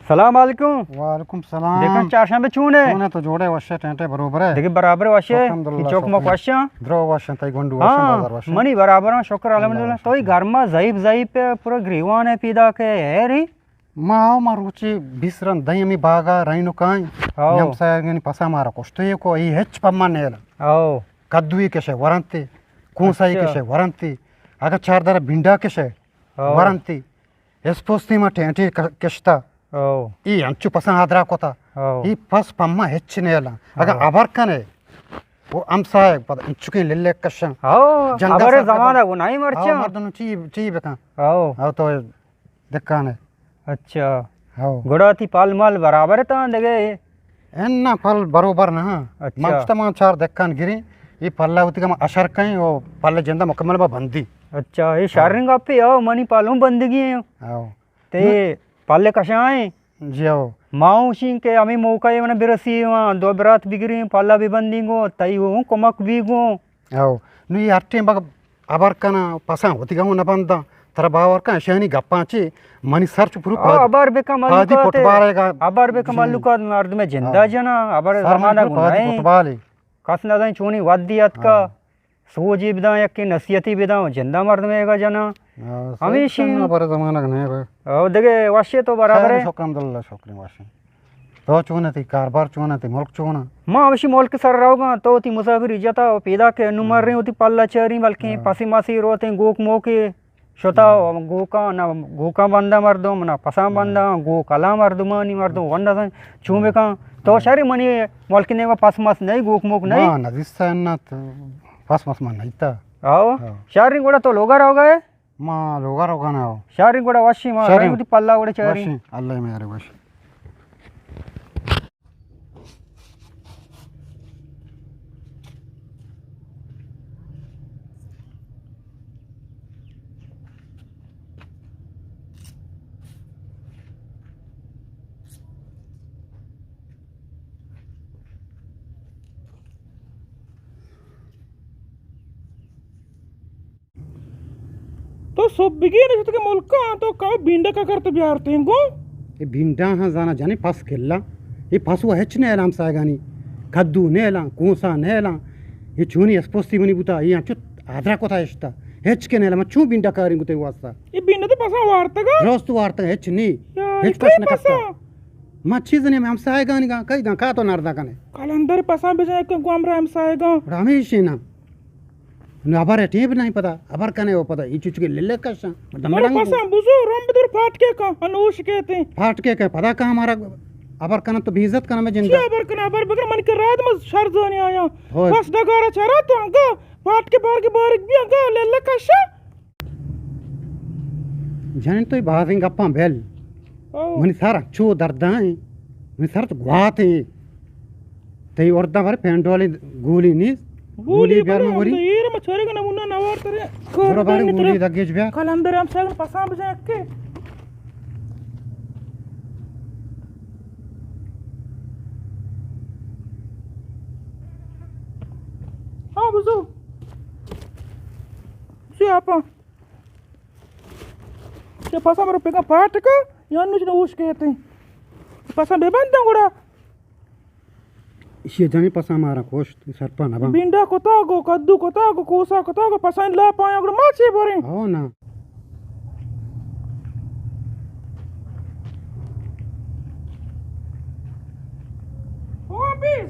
سلام علیکم۔ وعلیکم سلام۔ دیکھن چارشنبے چون ئے؟ چون ئے تو؟ جوڑ ئے، وش ئے، ٹینٹ ئے، برابر ئے؟ دیکھے برابر وش ئے۔ الحمدللہ، چوک موک وش ئے؟ درو وش ئے، تئی گونڈو وش ئے، ہاں، بازار وش ئے؟ منی برابر ئے، شکر الحمدللہ۔ تو ای گرما ضعیف ضعیف ئے، پورا گریوان ئے پیدا کہ ہے ری۔ ما آؤ، ما روچے بیست رند دئیں ہمے باغا رئیں و کائیں۔ آؤ۔ ہمسایگانی پسا مارا کشتو یے کو، ای ہچ پما نیلا۔ آؤ۔ کدوی کشے ورنتے، کونسائی اچھا۔ کشے ورنتے، اگر چار در بھنڈا کشے آؤ۔ ورنتے، اسپوستی ما ٹینٹے ک-، کشتا۔ آؤ۔ ای انچو پسا آدرا کتا۔ آؤ۔ ای پس پما ہچ نیلا۔ اگر آؤ۔ ابر کنے، وہ ہمسایگ پد انچکیں للے کشن۔ آؤ، جنگا ابر سر زمانہ کبا۔ وہ نہیں مرچاں۔ آؤ، مردم چی، چی بکن؟ آؤ۔ آؤ تو دکان ئے۔ اچھا۔ ہو۔ گڑا تی پل مل برابر تاں دگہ؟ اناں، پل بروبر نہ۔ اچھا۔ من گشتا ما چار دکان گریں، یہ پل وتی کم اشر کئیں و پل جندا مکمل با بندی۔ اچھا، یہ شریں گپے، او منی پل ہوں بندگی ہیں۔ ہو۔ تے پل کشائیں۔ جی ہو۔ ما ہوں شین کہ ہمیں موقع ہے منا برسی، وہاں دو برات بگریں، پل ببندیں گو، تئی ہوں کمک بی گو۔ او، نوں اے ہر ٹیم بگ ہبر کناں، پساں وتی گاماں نہ بنداں۔ ترا باور کن، اشانی گپاں چے منی سر چو پرو او، پادی، ہبر بکن پادی ملوکات، فٹبال ئے گا۔ ہبر بکن جی۔ ملوکات، مردم جندا ہاں۔ جناں، ہبر سر منی زمانگ پرو پادی نئیں۔ فٹبال ئے۔ کس نہ دائیں چونی ودی اتکا۔ ہاں۔ سوجی بداں، یکے نصیحتی بداں، جندا مردم ئے گا جناں۔ ہاں، ہمیشی سر ہبر زمانگ نئیں بے۔ او دگہ وشے تو برابر خیر ئے۔ شکر الحمدللہ، شکر وشے۔ تو چون ئے، تئی کاربار چون ئے، تئی ملک چون ئے؟ ما ہمشی ملک سر روگاں، تو وتی مسافری جتا و پیداک ئے، نوں ہاں۔ مریں وتی پلا چاریں، بلکیں ہاں۔ پسی مسی روتیں، گوک موکے شتا ہاں۔ و گوکاں، نہ گوکاں بنداں مردم، نہ پساں ہاں۔ بنداں، گوک الاں مردمانی، مردم وندا سن چون ہاں۔ بکاں۔ تو ہاں۔ شری منی ملک نیگا پس مس نئیں، گوک موک نئیں۔ ما نزیستا انت، پس مس ما نئیتا۔ آؤ۔ ہاں۔ شری گڑا تو لوگا روگا ئے؟ ما لوگا روگا نہ ہو۔ شریں گڑا وشیں، ما شریں۔ رحمتی پلا گڑا چاریں۔ وشیں، اللہ میارے وش۔ تو سبگی نشت کہ ملکا تو کا بینڈا کا کرت بیارتیں گو؟ اے بینڈا ہاں زانا جانے پس کلا۔ اے پس و ہچ نیلاں ہمسایگانی۔ کدو نیلاں، کونسا نیلاں۔ اے چونی اسپوستی منی بوتا، اے انچو آدرا کتا اشتا۔ ہچ کے نیلاں، من چون بینڈا کاریں گو تئی واسطہ؟ اے بینڈا تو پسا وارتگا؟ درست وارتگا، ہچ نی۔ یا، ہچ اے کس کئی نکتا۔ پسا؟ ما چیز نی، ہمسایگانی گا، کئی گا، کا تو نردا کنے؟ کلندر پسا بجائے کہ گو ہمرا ہمسایگا۔ ہمیشی نا۔ نو ہبر ٹیپ نہیں پتا، ہبر کنے و پتا، ای چچ کے للے کشاں۔ مردم مڑا رنگ پساں بزو، رم بدور پاٹکے کا، انوش کہتے ہیں۔ پاٹکے کا، پتا کا ہمارا ہبر کنا تو بے عزت کنا میں جنگا۔ چی ہبر کنا، ہبر بگر من کے رات میں شر زونی آیا۔ ہوئے۔ بس ڈگارا چرا تو انگا، پاٹکے بار کے بارک بھی انگا، للے کشا۔ جنین تو بازیں گپاں بل۔ او۔ منی سر چو دردائیں، منی سر تو گواتیں۔ تئی ارداں بر پینڈولی گولی نیست۔ گولی گولی بیار بلے من گولی۔ ہمدا ایر ما چارے کا نمونہ نوار کرے۔ برو بارے گولی دگیج بیا۔ کلندر ہمسایگن پساں بجائے کہ۔ ہاں بزو۔ سی آپا۔ چہ پسا مرو پگا پاٹ کا، یا نوش نہ اوش کہتے۔ پسا بے بندن گڑا۔ ایشی جنی پسا مارا کوشت، سرپا نبا۔ بینڈا کتا گو، کدو کتا گو، کوسا کتا گو، پسا لا پایا گڑا ما چے بریں؟ او نا۔ او حفیظ،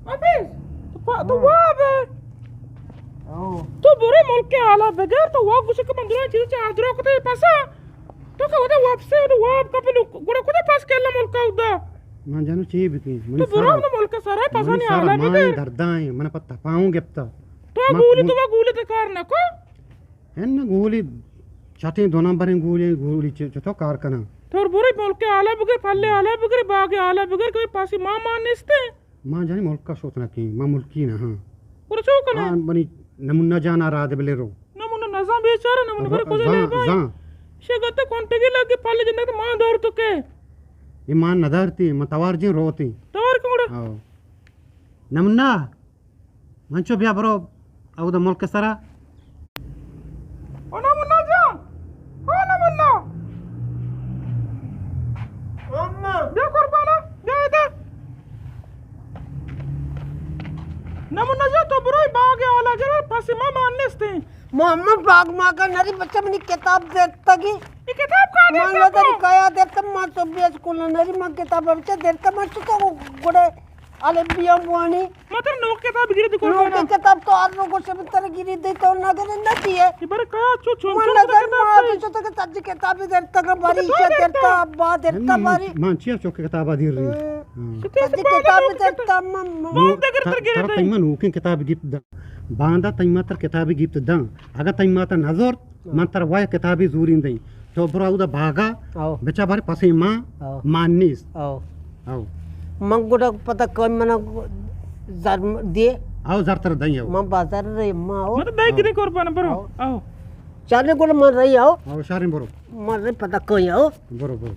حفیظ، تو پا-، تو ہاں۔ واب ہے۔ او۔ تو برے ملک کے حالا بگر، تو واب گوشے کہ من درا چیز چا درا کتے پسا۔ تو کہ ودا واپس ہے، تو واب کپلو، گڑا کتے پس کے اللہ ملک اودا۔ من جانو چی بکی، منی تو برو سارا، نہ ملک سارا پسا منی نی سارا حالا ماں بگر۔ دردائیں، من پت تپاؤں گپتا۔ تو من گولی، من تو گولی تے کار نہ کو۔ ہن گولی چٹیں دو نمبریں گولی، گولی چ-، چتو کار کناں؟ تو برے ملک حالا بگر، پلے حالا بگر، باغ حالا بگر، کہ پاسی ماں مان نیستے۔ ما جانی ملک کا شوت نہ کیں، ما ملکی نہ ہاں۔ گڑا چو کنے؟ آ منی نمونہ جانا را دے بلے رو۔ نمونہ نزان بیچارہ، نمونہ بر کجا زان، لے بھائی؟ زان۔ شے گتے کونٹگی لگی پلے جنت مان دار تو کے؟ یہ مان ندارتی، من توار جن روتی۔ توار کن گڑا؟ آو۔ نمونہ۔ منچو بیا برو اودا ملک سرا۔ او نمونہ جان، او نمونہ۔ او نمونہ جان، تو برو باغ ءِ حالا گر، پس ما مان نیستیں۔ ما، ما باغ ماگا نری بچہ، منی کتاب درتگی۔ اے کتاب کا من درتا نظر تو؟ کایا درتا، ما تو بیس کل نری، ما کتاب بچہ درتا، ما چو تو گڑے الف بیا بوانی۔ ما تر نوک کتاب گری دی نوک قربانا۔ کتاب تو ہر روز گوشے من تر گری دی، تو نہ گرے نہ دیے۔ اے بر کایا چو چون من چون نظر کتاب ما تے؟ تو چو تو سجی کتاب درتا، باری تو شے درتا؟ درتا، ابا درتا، من، من، باری۔ من چیا چو کتاب دیر رہی؟ ہاں۔ ہاں۔ تو سجی کتاب درتا، من، من۔ ما دگر تر گری ترا دی۔ تئی من نوکیں کتاب گپت داں۔ باندا تئی ما تر کتابے گیپت داں۔ اگاں تئی مات ءَ نہ زرت، ہاں۔ من ترا وای کتابے زورین دئیں۔ تو برو اودا باگا، ہاں۔ بچا بارے پسیں ما، ہاں۔ مان نیست۔ ہاں۔ ہاں۔ من گڑا پتہ کن من زر دے۔ ہاں، زر ترا دئیں، ہاں۔ من بازار رے ما، ہاں۔ من تو دائی ہاں۔ گرے قربان، برو۔ ہاں۔ ہاں۔ چلے گڑا من رہی، ہاں۔ ہاں، شاریں برو۔ من رہی پتہ کن، ہاں۔ برو، برو۔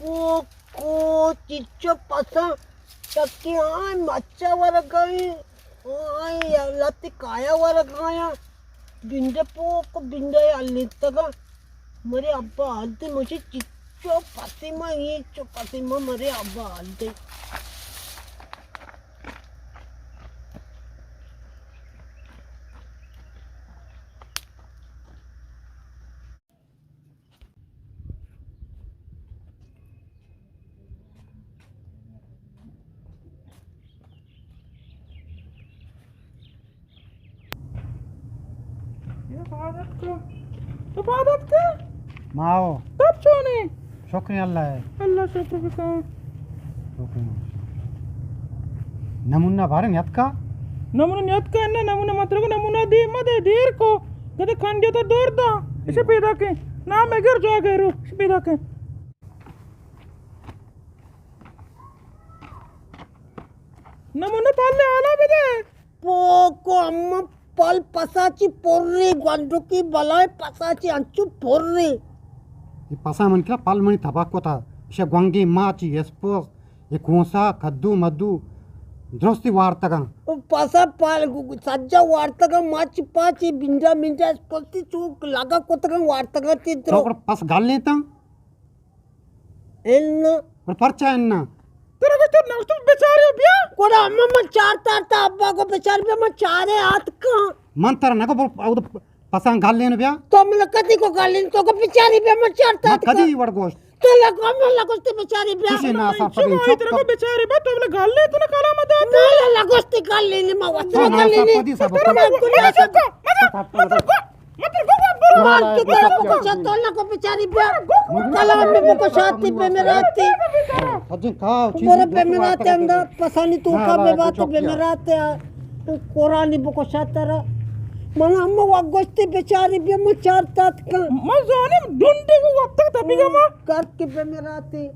او کو چچو پسا چکی آئیں مچا ورگائیں، آئیں لتی کایا ورگایاں، بنڈے پوک بنڈے الیتگا۔ مرے ابا حال دے، مجھے چچو پسیما، یہ چو پسیما، مرے ابا حال دے۔ تو پاد اتکا؟ ماو۔ تب چونے؟ شکر اللہ ہے۔ اللہ شکر بکن۔ نمونہ بارے نیتکا؟ نمونہ نیتکا، نہ نمونہ مت رکو، نمونہ دی مدے دیر کو۔ کدے کھنڈیو تو دور دا۔ اسے پیدا کے۔ نام اگر جا گئے رو، اسے پیدا کے۔ نمونہ پالے آلا بدے۔ پوکو اماں پل پسا چی پرے، گونڈکی بلائیں پسا چی انچو پرے۔ اے پسا من کرا پل منی تباہ کتا۔ ایشا گونگیں ماچی، اسپوس، اے کونسا، کدو مدو، درستی وارتگاں۔ او پسا پل سجا وارتگاں، ماچی پاچی، بنڈا منڈا، اسپوسی چوک لگا کتگاں وارتگاں تی درو۔ تو پس گل لیتاں؟ انا۔ پر پرچا انا؟ ترا گوشت نہ گوشت بچارے بیا۔ گڑا من، من چار تار تا ابا گو بچار بیا، من چارے آتکاں۔ من ترا نہ گو بر-، او پسان گل لین بیا۔ تو من کدی کو گل لین، تو کو بچاری بیا، من چار تار من کدی وڑ گوشت۔ تو لگو من لگوشت بچاری بیا۔ کسی نا سا پدی چپ ترا کو۔ بچاری بیا، تو من گل لین، تو نہ کلام دات۔ من لگوشت گل لین، ما وچ تو نا گل سا لین۔ پدی سب ترا کو۔ من گناہ مدر گو، مدر گو، برو۔ مال تو کرا بکشا، تو اللہ کو بچاری بیا۔ کلام میں بکشاتی بے میراتی۔ سجن کھاؤ، چیز برو بے میراتی اندر، پسانی تو کا بے بات بے میراتی۔ قرآنی بکشا ترا۔ من ہم وہ گوشتی بچاری بیا، من چار تات کا۔ من زانم ڈنڈے کو وقت تک تبی گا ما۔ کر کے بے میراتی۔